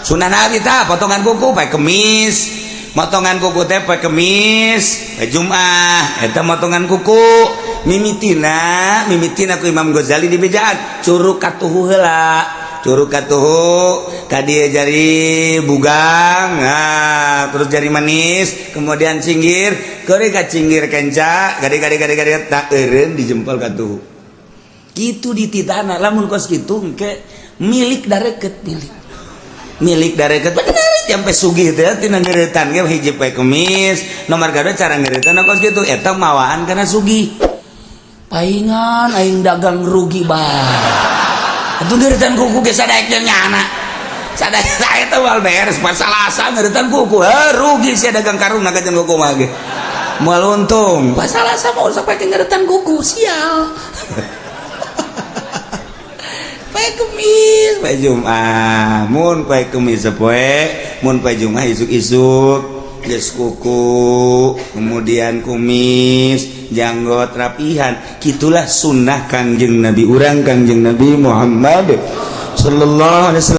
Sunnah Nabi tah potongan kuku poe Kemis. Motongan kuku teh poe Kemis, poe Jumat eta motongan kuku. Mimitina, mimitina ku Imam Ghazali di bejaan curug katuhu heula, curug katuhu ka dieu jari bugang, nah, terus jari manis, kemudian cinggir, keuri ka cinggir kenca, gade gade gade gade tak eureun di jempol katuhu. Kitu dititana. Lamun kos kitu engke milik dareket, milik milik dareket bener sampai sugih teh tina ngeuretan ge. Hiji, poe Kemis, nomor kadua cara ngeuretan kos kitu. Eta mawaan kana sugih. Paingan aing dagang rugi bae atuh ngeuretan kuku ge sadaek jeung nyana sadaek eta moal beres. Pas Salasa ngeuretan kuku, heuh, rugi sia dagang karung nagajan kuku mah ge moal untung. Pas Salasa mau sampai ngeuretan kuku, sial. Poe Kemis, poe Jumat. Mun poe Kemis sapoe, mun poe Jumat isuk-isuk geus kuku, kemudian kumis, janggot rapihan. Gitulah sunnah Kangjeng Nabi urang, Kangjeng Nabi Muhammad sallallahu alaihi wasallam.